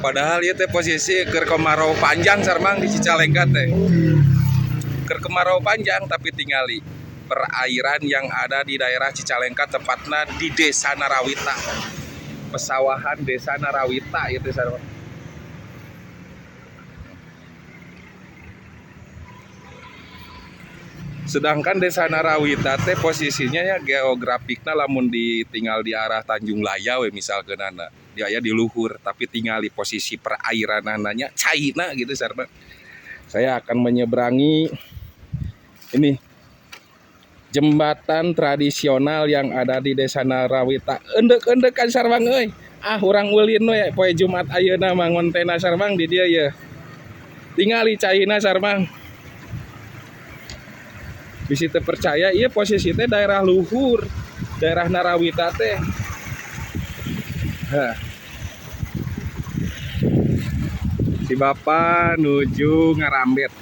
Padahal ieu teh posisi keur kemarau panjang, Sarmang, di Cicalengka teh. Keur kemarau panjang, tapi tingali perairan yang ada di daerah Cicalengka, tepatnya di Desa Narawita. Pesawahan Desa Narawita itu, Sarmang. Sedangkan Desa Narawita teh posisinya ya geografiknya lamun ditinggal di arah Tanjung Laya we misalkeun dia aya di luhur, tapi tinggal di posisi perairanananya caina gitu, Sarmang. Saya akan menyeberangi ini jembatan tradisional yang ada di Desa Narawita. Endek-endekan, Sarmang euy. Ah, urang ulin we poe Jumat ayeuna mah ngontena, Sarmang, di dieu ye. Tingali caina, Sarmang. Bisi teu percaya, ieu posisi teh daerah luhur, daerah Narawita teh. Hah. Si bapak nuju ngarambet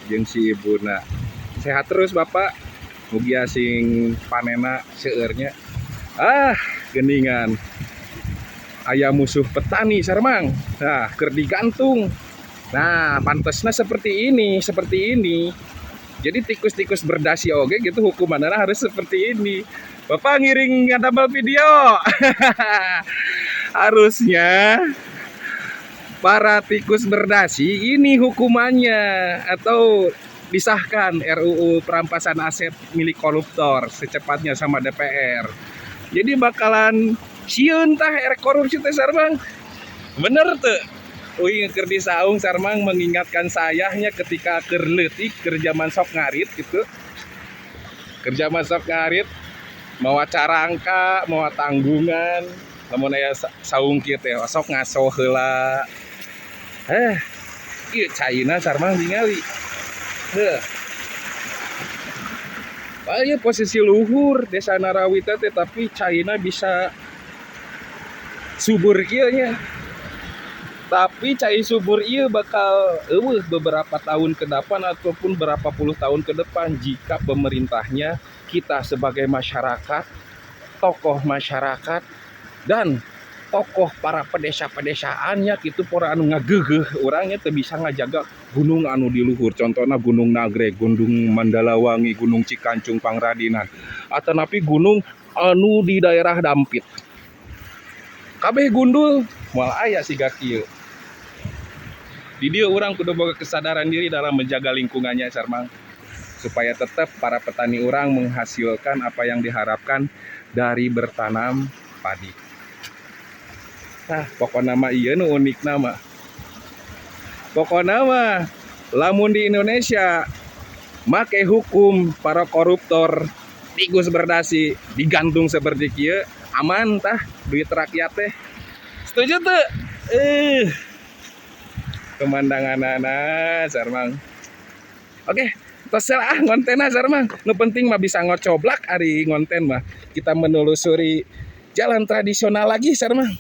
jeung si ibuna. Sehat terus, Bapak. Mugia sing panena seueurnya. Ah, geningan. Aya musuh petani, Sarmang. Nah, keur digantung. Nah, pantesna seperti ini, seperti ini. Jadi tikus-tikus berdasi oge gitu hukumannya harus seperti ini. Bapak ngiring ngadamel video. Harusnya para tikus berdasi ini hukumannya atau disahkan RUU perampasan aset milik koruptor secepatnya sama DPR. Jadi bakalan sieun tah erek korupsi teh, Sarmang. Bener tuh. Uing keur di saung, Sarmang, mengingatkan sayahnya ketika keur leutik, keur zaman sok ngarit gitu. Keur zaman sok ngarit mawa carangka, mawa tanggungan, lamun aya saung kieu teh sok ngaso heula. Eh, ieu caina, Sarmang, ningali. Heuh. Wah, ieu posisi luhur Desa Narawita teh, tapi caina bisa subur kieu nya. Tapi cai subur ieu bakal euweuh beberapa tahun ke depan ataupun berapa puluh tahun ke depan jika pemerintahnya, kita sebagai masyarakat, tokoh masyarakat, dan tokoh para pedesa-pedesaannya gitu, para anu ngageugeuh urangnya teu bisa ngajaga gunung anu di luhur, contohna Gunung Nagreg, Gunung Mandalawangi, Gunung Cikancung Pangradinan, atanapi gunung anu di daerah Dampit. Kabeh gundul moal aya siga kieu. Di dieu urang kudu boga kesadaran diri dalam menjaga lingkungannya, Sarmang, supaya tetap para petani urang menghasilkan apa yang diharapkan dari bertanam padi. Nah, pokokna mah ieu nu unik nama. Pokokna mah lamun di Indonesia make hukum para koruptor tikus berdasi digantung seperti kieu, aman tah duit rakyat teh. Setuju tuh? Pemandangan anak, Sarmang. Oke, tos ah ngontena, Sarmang. Nu penting mah bisa ngocoblak ari ngonten mah. Kita menelusuri jalan tradisional lagi, Sarmang.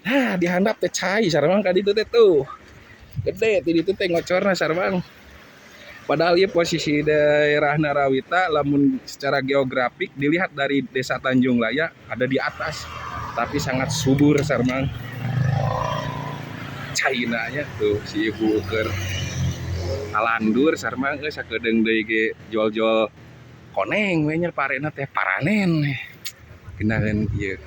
Nah, dihandap teh cai, Sarmang, ka ditu teh tuh. Gede ti ditu teh ngocorna, Sarmang. Padahal ieu posisi daerah Narawita lamun secara geografik dilihat dari Desa Tanjung Laya ada di atas, tapi sangat subur, Sarmang. Cainanya tuh si ibu keur alandur, Sarmang euy, sakedeung deui ge jol-jol koneng we nya, parena teh paranen. Genaheun ieu.